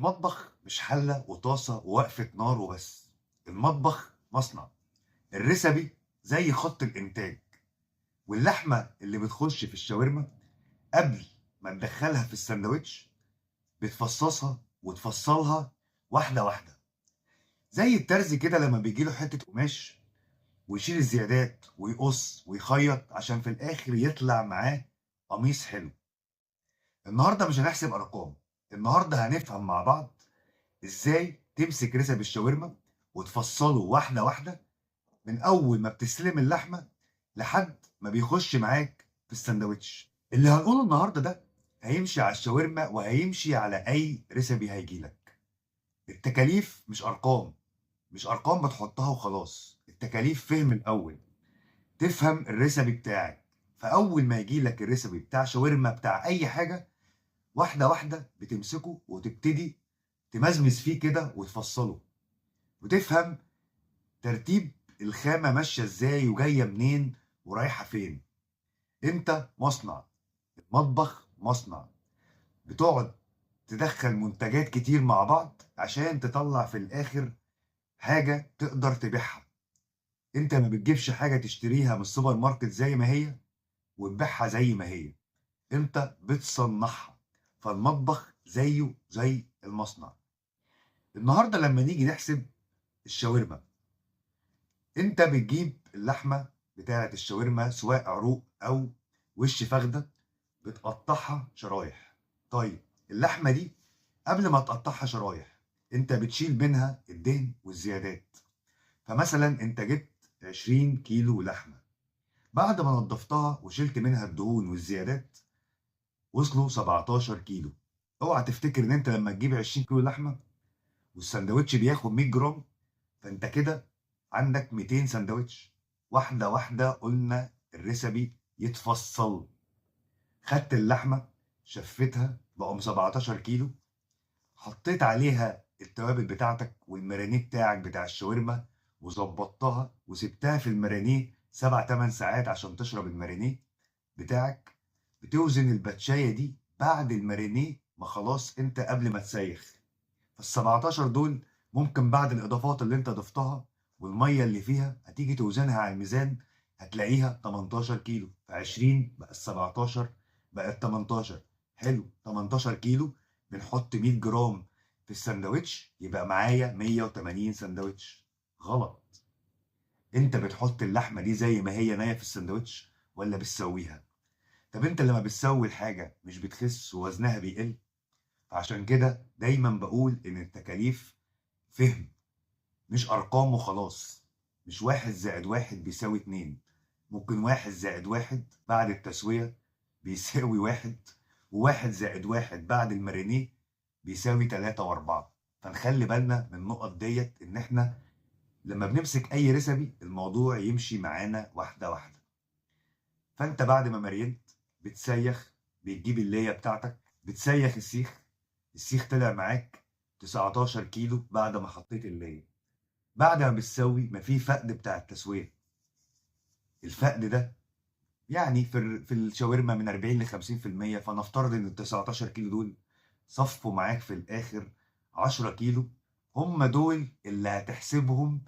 المطبخ مش حلة وطاسة ووقفة نار وبس. المطبخ مصنع. ال recipe زي خط الإنتاج، واللحمة اللي بتخش في الشاورما قبل ما تدخلها في السندوتش بتفصصها وتفصلها واحدة واحدة، زي الترزي كده لما بيجيله حتة قماش ويشيل الزيادات ويقص ويخيط عشان في الآخر يطلع معاه قميص حلو. النهاردة مش هنحسب أرقام، النهاردة هنفهم مع بعض إزاي تمسك recipe الشاورما وتفصله واحدة واحدة من أول ما بتستلم اللحمة لحد ما بيخش معاك في السندوتش. اللي هنقوله النهاردة ده هيمشي على الشاورما وهيمشي على أي recipe هيجيلك. التكاليف مش أرقام، مش أرقام بتحطها وخلاص. التكاليف فهم الأول، تفهم ال recipe بتاعك. فأول ما يجيلك ال recipe بتاع شاورما بتاع أي حاجة، واحدة واحدة بتمسكه وتبتدي تمزمز فيه كده وتفصله، وتفهم ترتيب الخامة ماشية ازاي وجاية منين ورايحة فين. انت مصنع، المطبخ مصنع، بتقعد تدخل منتجات كتير مع بعض عشان تطلع في الاخر حاجة تقدر تبيعها. انت ما بتجيبش حاجة تشتريها من السوبر ماركت زي ما هي وتبيعها زي ما هي، انت بتصنعها. فالمطبخ زيه زي المصنع. النهاردة لما نيجي نحسب الشاورما، انت بتجيب اللحمة بتاعة الشاورما سواء عروق او وش فخدة، بتقطعها شرايح. طيب اللحمة دي قبل ما تقطعها شرايح انت بتشيل منها الدهن والزيادات. فمثلا انت جبت 20 كيلو لحمة، بعد ما نظفتها وشلت منها الدهون والزيادات وصلوا 17 كيلو. اوعى تفتكر ان انت لما تجيب 20 كيلو لحمة والسندوتش بياخد 100 جرام فانت كده عندك 200 سندوتش. واحدة واحدة قلنا ال recipe يتفصل. خدت اللحمة شفتها بقوا 17 كيلو، حطيت عليها التوابل بتاعتك وال marinade بتاعك بتاع الشاورما وظبطتها وسبتها في ال marinade 7-8 ساعات عشان تشرب ال marinade بتاعك. بتوزن الباتشاية دي بعد ال marinade ما خلاص انت قبل ما تسيخ. فال17 دول ممكن بعد الاضافات اللي انت ضفتها والمية اللي فيها هتيجي توزنها على الميزان هتلاقيها 18 كيلو. ف20 بقى 17 بقت 18. حلو، 18 كيلو بنحط 100 جرام في السندوتش يبقى معايا 180 سندوتش. غلط. انت بتحط اللحمة دي زي ما هي نايه في السندوتش ولا بتسويها؟ طب انت لما بتسوي الحاجة مش بتخس ووزنها بيقل؟ فعشان كده دايما بقول ان التكاليف فهم، مش ارقام وخلاص. مش 1 زائد 1 بيساوي 2، ممكن 1 زائد 1 بعد التسوية بيساوي 1، و1 زائد 1 بعد ال marinade بيساوي 3 و4. فنخلي بالنا من النقط ديت، ان احنا لما بنمسك اي recipe الموضوع يمشي معانا واحدة واحدة. فانت بعد ما مرينت بتسيخ، بتجيب اللية بتاعتك، بتسيخ السيخ. السيخ طلع معاك 19 كيلو بعد ما حطيت اللية. بعد ما بتسوي ما في فقد بتاع التسوية. الفقد ده يعني في الشاورما من 40 ل 50%. فنفترض ان ال 19 كيلو دول صفوا معاك في الاخر 10 كيلو، هم دول اللي هتحسبهم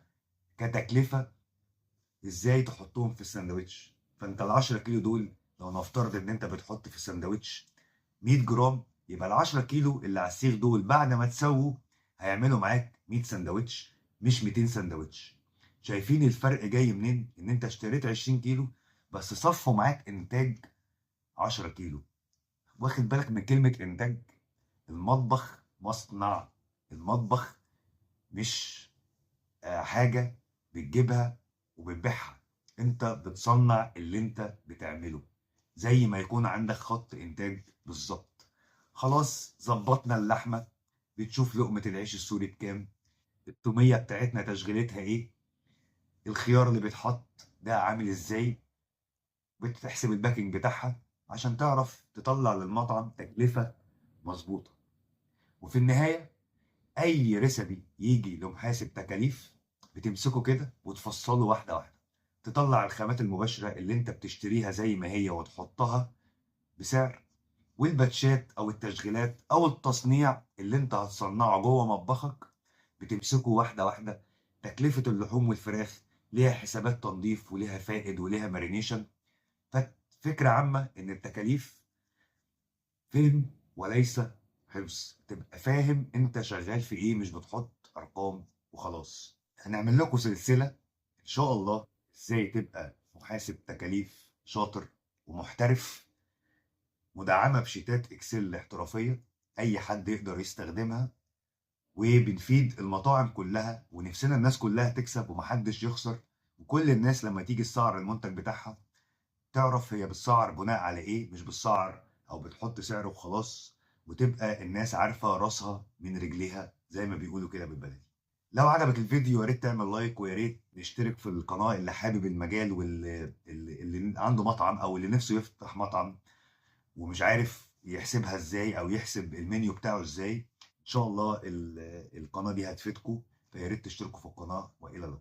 كتكلفة ازاي تحطهم في السندوتش. فانت ال 10 كيلو دول لو نفترض ان انت بتحط في السندوتش 100 جرام، يبقى ال 10 كيلو اللي على السيخ دول بعد ما تسووا هيعملوا معاك 100 سندوتش مش 200 سندوتش. شايفين الفرق جاي منين؟ ان انت اشتريت 20 كيلو بس صفوا معاك انتاج 10 كيلو. واخد بالك من كلمة انتاج؟ المطبخ مصنع، المطبخ مش حاجة بتجيبها وبتبيعها، انت بتصنع اللي انت بتعمله زي ما يكون عندك خط انتاج بالظبط. خلاص ظبطنا اللحمة، بتشوف لقمة العيش السوري بكام، التومية بتاعتنا تشغيلتها ايه، الخيار اللي بيتحط ده عامل ازاي، بتحسب ال packing بتاعها عشان تعرف تطلع للمطعم تكلفة مظبوطة. وفي النهاية اي recipe يجي لمحاسب تكاليف بتمسكه كده وتفصله واحدة واحدة، تطلع الخامات المباشرة اللي انت بتشتريها زي ما هي وتحطها بسعر، والباتشات او التشغيلات او التصنيع اللي انت هتصنعه جوه مطبخك بتمسكه واحدة واحدة. تكلفة اللحوم والفراخ ليها حسابات تنظيف وليها فائد وليها marination. ففكره عامة ان التكاليف فهم وليس حفظ، تبقى فاهم انت شغال في ايه، مش بتحط ارقام وخلاص. هنعمل لكم سلسلة ان شاء الله ازاي تبقى محاسب تكاليف شاطر ومحترف، مدعمه بشيتات Excel احترافية اي حد يقدر يستخدمها، وبنفيد المطاعم كلها، ونفسنا الناس كلها تكسب ومحدش يخسر، وكل الناس لما تيجي تسعر المنتج بتاعها تعرف هي بتسعر بناء على ايه، مش بتسعر او بتحط سعر وخلاص، وتبقى الناس عارفه راسها من رجليها زي ما بيقولوا كده بالبلدي. لو عجبك الفيديو يا ريت تعمل like، ويا ريت نشترك في القناة اللي حابب المجال واللي اللي عنده مطعم او اللي نفسه يفتح مطعم ومش عارف يحسبها ازاي او يحسب المنيو بتاعه ازاي. ان شاء الله القناة دي هتفيدكم، فيا ريت تشتركوا في القناة، والى اللقاء.